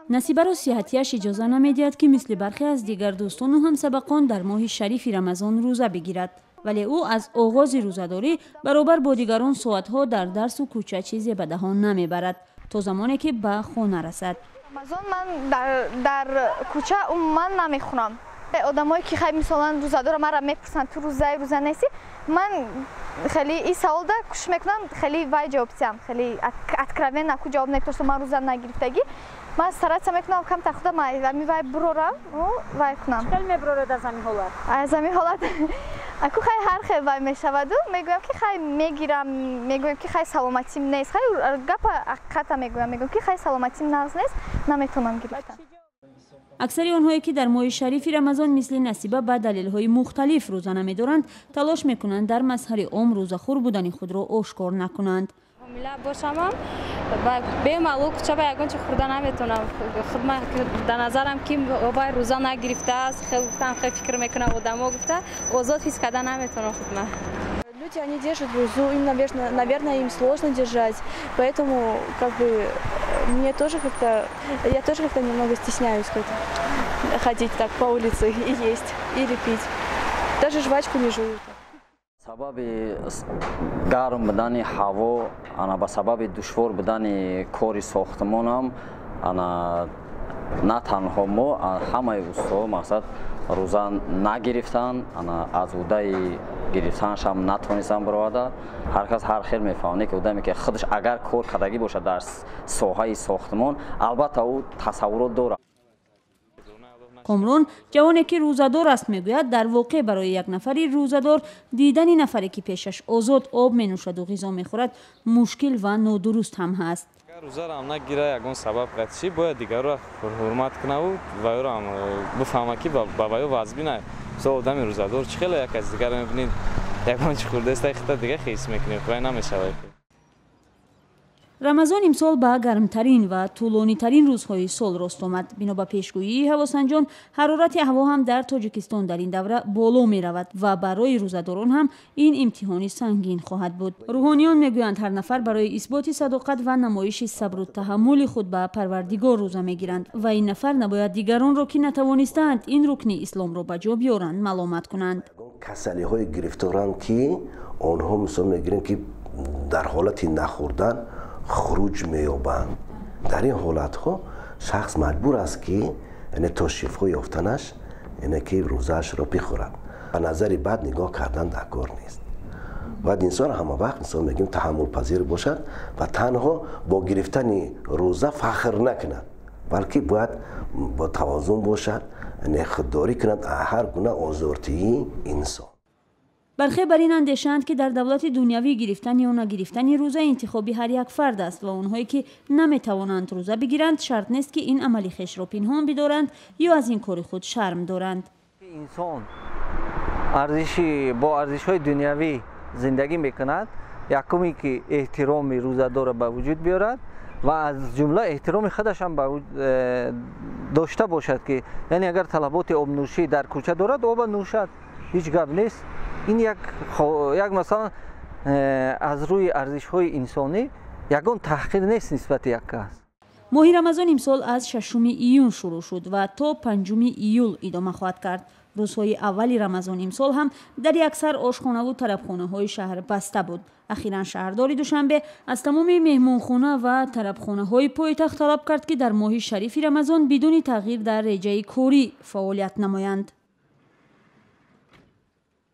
Насибаро сиҳатияш иҷоза намедиҳад, ки мисли бархе аз дигар дӯстону ҳамсабақон дар моҳи шарифи Рамазон рӯза бигирад, вале ӯ аз оғози рӯзадорӣ баробар бо дигарон соатҳо дар дарсу кӯча чизе ба даҳон намебарад, то замоне ки ба хона расад. Рамазон ман дар кӯча умуман намехӯрам. Одамое ки хай мисолан рӯзадора маро мепурсанд: «Ту рӯзаи, рӯза нестӣ?» Ман хеле ин саволда кӯшиш мекунам хеле вай ҷавоб диҳам, хеле откровенно ку ҷавоб не, что ман рӯза нагирифтагӣ. Ман стараться мекунам камтар худам ами вай бурорам, вай кунам. Хел мебуроред аз ҳамин ҳолат? Аз ҳамин ҳолат аку хай ҳар хел вай мешаваду мегӯям, ки хай мегирам, мегӯям, ки хай саломатим нест. Хай гапа ҳақиқата мегӯям, мегӯям, ки хай саломатим нағз нест, наметавонам гирифтан. Аксари онҳое, ки дар моҳи шарифи Рамазон мисли Насиба ба далелҳои мухталиф рӯза намедоранд, талош мекунанд дар мазҳари ом рӯзахӯр будани худро ошкор накунанд. Ҳомила бошамам, бемаълум кӯча ба ягон чи хӯрда наметавонам. Худ дар назарам, ки вай рӯза нагирифтааст, хел гуфтам, хел фикр мекунам одамо гуфта, озод ҳис карда наметавонам худма. Люди, они держат рузу, им, наверное, им сложно держать, поэтому, как бы, мне тоже как-то, я тоже как-то немного стесняюсь как ходить так по улице и есть или пить. Даже жвачку не жую. Сабаби гарм будани ҳаво, ана ба сабаби душвор будани кори сохтмонам, ана на танҳо мо, ҳамаи устоҳо, мақсад, рӯза нагирифтанд, ана аз удаи гирифтанашам натонистанд бароварда. Ҳар кас ҳар хел мефаҳмад, ки одаме, ки худаш агар кор кардагӣ бошад дар соҳаи сохтмон, албатта, ӯ тасаввурот дорад. Комрон, ҷавоне ки рӯзадор аст, мегӯяд, дар воқеъ барои як нафари рӯзадор дидани нафаре, ки пешаш озод об менӯшаду ғизо мехӯрад, мушкил ва нодуруст ҳам ҳаст. Рӯзаро нагира, ягон сабаб чӣ бояд дигарро ҳурмат кунаву вайроам бифаҳма, ки ба ваё вазбина. Мисол, одами рӯзадор чӣ хеле як аз дигар мебинед, ягон чӣ хӯрдаеста, хита дига ҳис мекунӣ, вай намешавад. Рамазон имсол ба гармтарин ва тӯлонитарин рӯзҳои сол рост омад. Бино ба пешгӯии ҳавосанҷон, ҳарорати ҳаво ҳам дар Тоҷикистон дар ин давра боло меравад ва барои рӯзадорон ҳам ин имтиҳони сангин хоҳад буд. Рӯҳониён мегӯянд, ҳар нафар барои исботи садоқат ва намоиши сабру таҳаммули худ ба Парвардигор рӯза мегиранд ва ин нафар набояд дигаронро, ки натавонистаанд ин рукни исломро ба ҷо биёранд, маломат кунанд. Касалиҳое гирифторанд, ки онҳо, мисол мегирем, ки дар ҳолати нахӯрдан хуруҷ меёбанд. Дар ин ҳолатҳо шахс маҷбур аст, ки яъне то шифо ёфтанаш, яъне ки рӯзаашро бихӯрад. Ба назари бад нигоҳ кардан дар кор нест. Бояд инсон ҳама вақт, мисол мегӯем, таҳаммулпазир бошад ва танҳо бо гирифтани рӯза фахр накунад, балки бояд бо тавозун бошад, яъне худдорӣ кунад аз ҳар гуна озортии инсон. Бархе бар ин андешаанд, ки дар давлати дунявӣ гирифтан ё нагирифтани рӯза интихоби ҳар як фард аст ва онҳое, ки наметавонанд рӯза бигиранд, шарт нест, ки ин амали хешро пинҳон бидоранд ё аз ин кори худ шарм доранд. Инсон арзиши бо арзишҳои дунявӣ зиндагӣ мекунад, якуме, ки эҳтироми рӯзадорро ба вуҷуд биёрад ва аз ҷумла эҳтироми худашам дошта бошад, ки яъне агар талаботи обнӯшӣ дар кӯча дорад, оба нӯшад, ҳеҷ гап нест. Ин як масалан аз рӯи арзишҳои инсонӣ ягон таҳқир нест нисбати як кас. Моҳи Рамазон имсол аз 6 июн шурӯъ шуд ва то 5 июл идома хоҳад кард. Рӯзҳои аввали Рамазон имсол ҳам дар аксар ошхонаву тарабхонаҳои шаҳр баста буд. Ахиран шаҳрдори Душанбе аз тамоми меҳмонхона ва тарабхонаҳои пойтахт талаб кард, ки дар моҳи шарифи Рамазон бидуни тағйир дар реҷаи корӣ фаъолият намоянд.